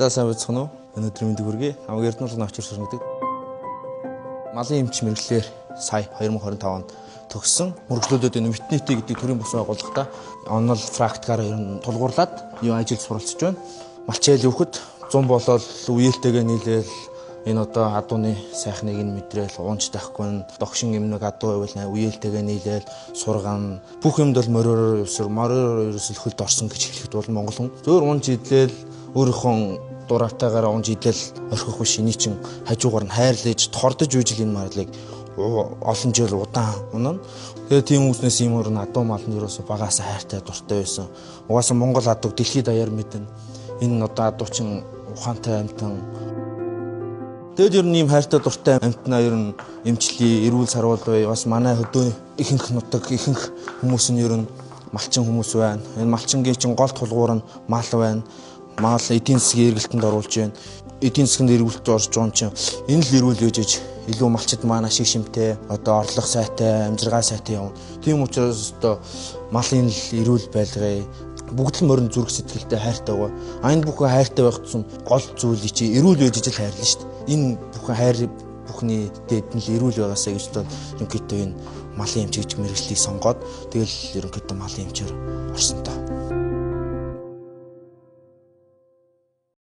За сайн байцгаана уу? Өнөөдрийн мэндийг хүргэе. Намайг Эрдэнэ авчир сурна гэдэг. Малын эмч мэргэжлээр сая 2025 онд төгссөн. Мөргөлөөдөд энэ ветнити гэдэг төрийн бус байгууллагатаа онол практикаар ер нь тулгуурлаад юу ажилд суралцж байна. Малчайл өвхөд 100 болоод үеэлтэйгээ нийлээл энэ одоо адууны сайхныг нь мэдрээл уунч тахгүй нь догшин юм нэг адуу байвал үеэлтэйгээ нийлээл сурган бүх юмд бол мориороор ерөөсөр мориороор ерөөсөл хөлд орсон гэж хэлэхэд бол монгол хүн зөөр унж идлээл өөрийнхөө дураатайгаар унж идлээл орхих биш эний чин хажуугаар нь хайрлаж тордож үйжил энэ марлыг олон жил удаан унана. Тэгээ тийм үүснээс ийм өөр адуу маланд ерөөсө багаасаа хайртай дуртай байсан. Угаасаа Монгол адууг дэлхийд даяар мэднэ. Энэ одоо адуу чин ухаантай амьтан. Тэгэд ер нь ийм хайртай дуртай амьтнаа ер нь эмчлэе, эрүүл саруул бай. Бас манай хөдөө ихэнх нутаг, ихэнх хүмүүс нь ер нь малчин хүмүүс байна. Энэ малчингийн чин гол тулгуур нь мал байна. Мал эдийн засгийн эргэлтэнд оруулж байна. Эдийн засгийн эргэлтэнд орж байгаа юм чинь энэ л эрүүл байж иж илүү малчид маань ашиг шимтэй, одоо орлого сайтай, амжиргаа сайтай явна. Тийм учраас одоо малын л эрүүл байлгая. Бүгд л морин зүрх сэтгэлтэй хайртай байгаа. А энэ бүхэн хайртай байх тусам гол зүйлийг чи эрүүл байж ижил хайрлаа шүү дээ. Энэ бүхэн хайр бүхний дээд нь л эрүүл байгаасаа гэж бодоод ерөнхийдөө энэ малын эмч гэж мэргэжлийг сонгоод тэгэл ерөнхийдөө малын эмчээр орсон тоо.